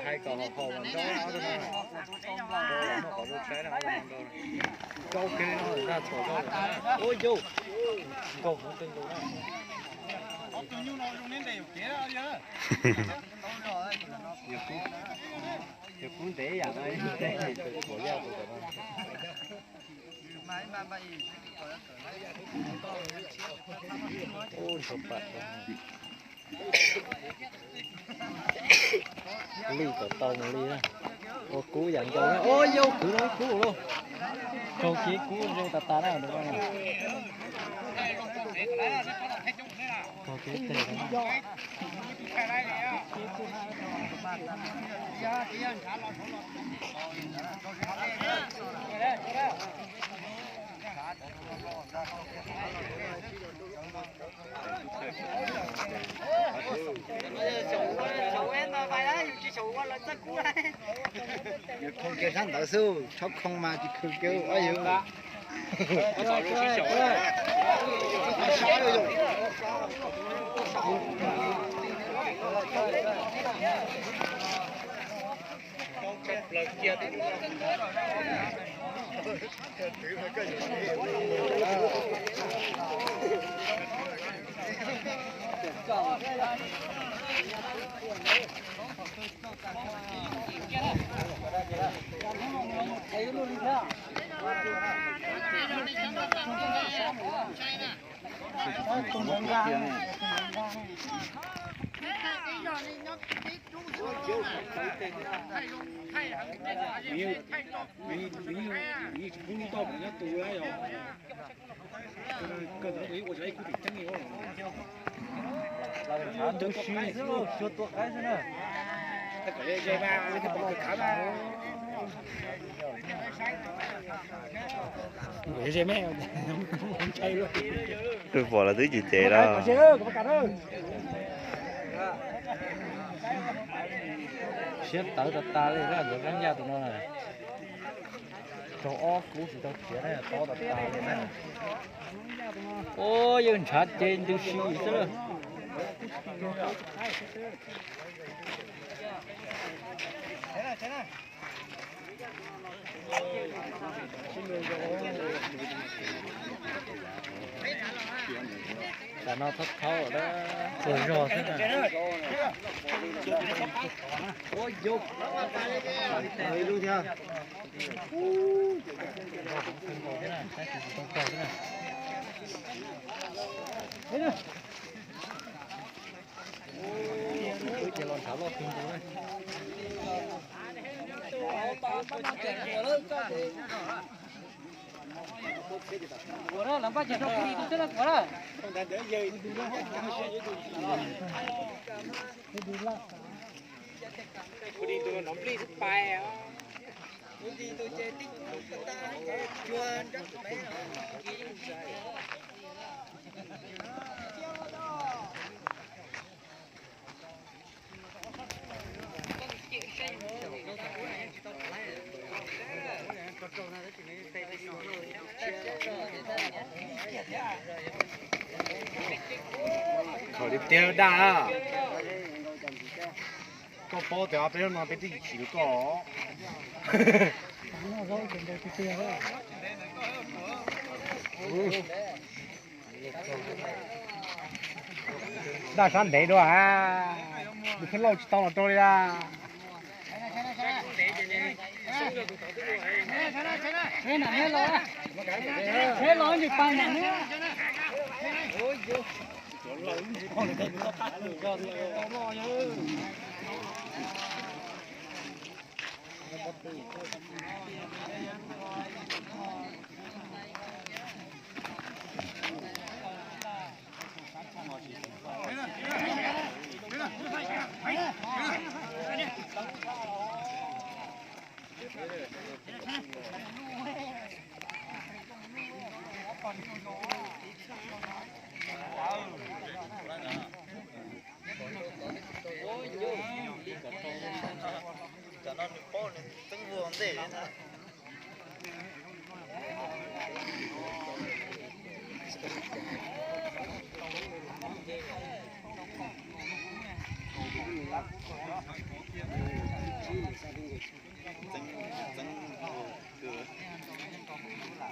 Hais kom haus mas nrau, nrau kom zoo saib na, nrau, nrau kiag li no, nrau txhuam nrau. Ua yau, nkaug hmoov kawg nkaus na. Yog kub ntev yam no, txhuam yaj tus tom no. Ub, ntshav pam. Lij kom tau mus li na. Ua kub yam nkaus na. Ua yau kwv no ib kub lauj. Raug kiag kub zoo tas tas na. Raug kiag teg na. Khoo kiag sab ntawd xwb, tshab khoo mas tsis khwv kiag ua yus. Tsis pub lub toj nyob tus yog kawg ntawd ua ib kub tim ceeb li. Tus si xwb, xyuas tua qaib xwb na. Twb pom los twb cem cem los. Siab tawv tas tas li na, ntxuav kab ncaj tus no na. Raug ob kub tsis tau khiav na, tob tas tas li na. Ua yawg ntshav ces ntws si xwb. Tam no thaub thaub lawm, tsuag zog xwb na. Ces los ntshav loj kawg nkaus na. Kuv na, los npaj ces rau kuv tus xwb na kuv na. Khaum tiag tiag daj. Koj paub tias peb hnub no peb twb chim rau koj. Daj sab ntev dua, nws pheej lauj tsis tau los rau li a.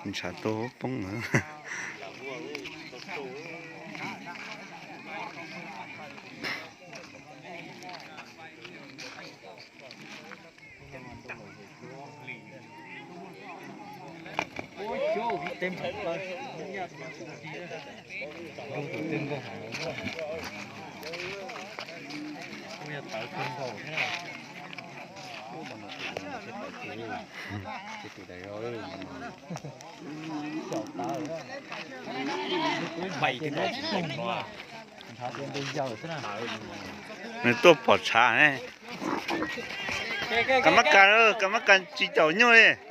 Ntshav tuag huab poob na. Nws tuaj pom tshav ne. Ka mab kas, ka mab kas tsis caum nyuj li.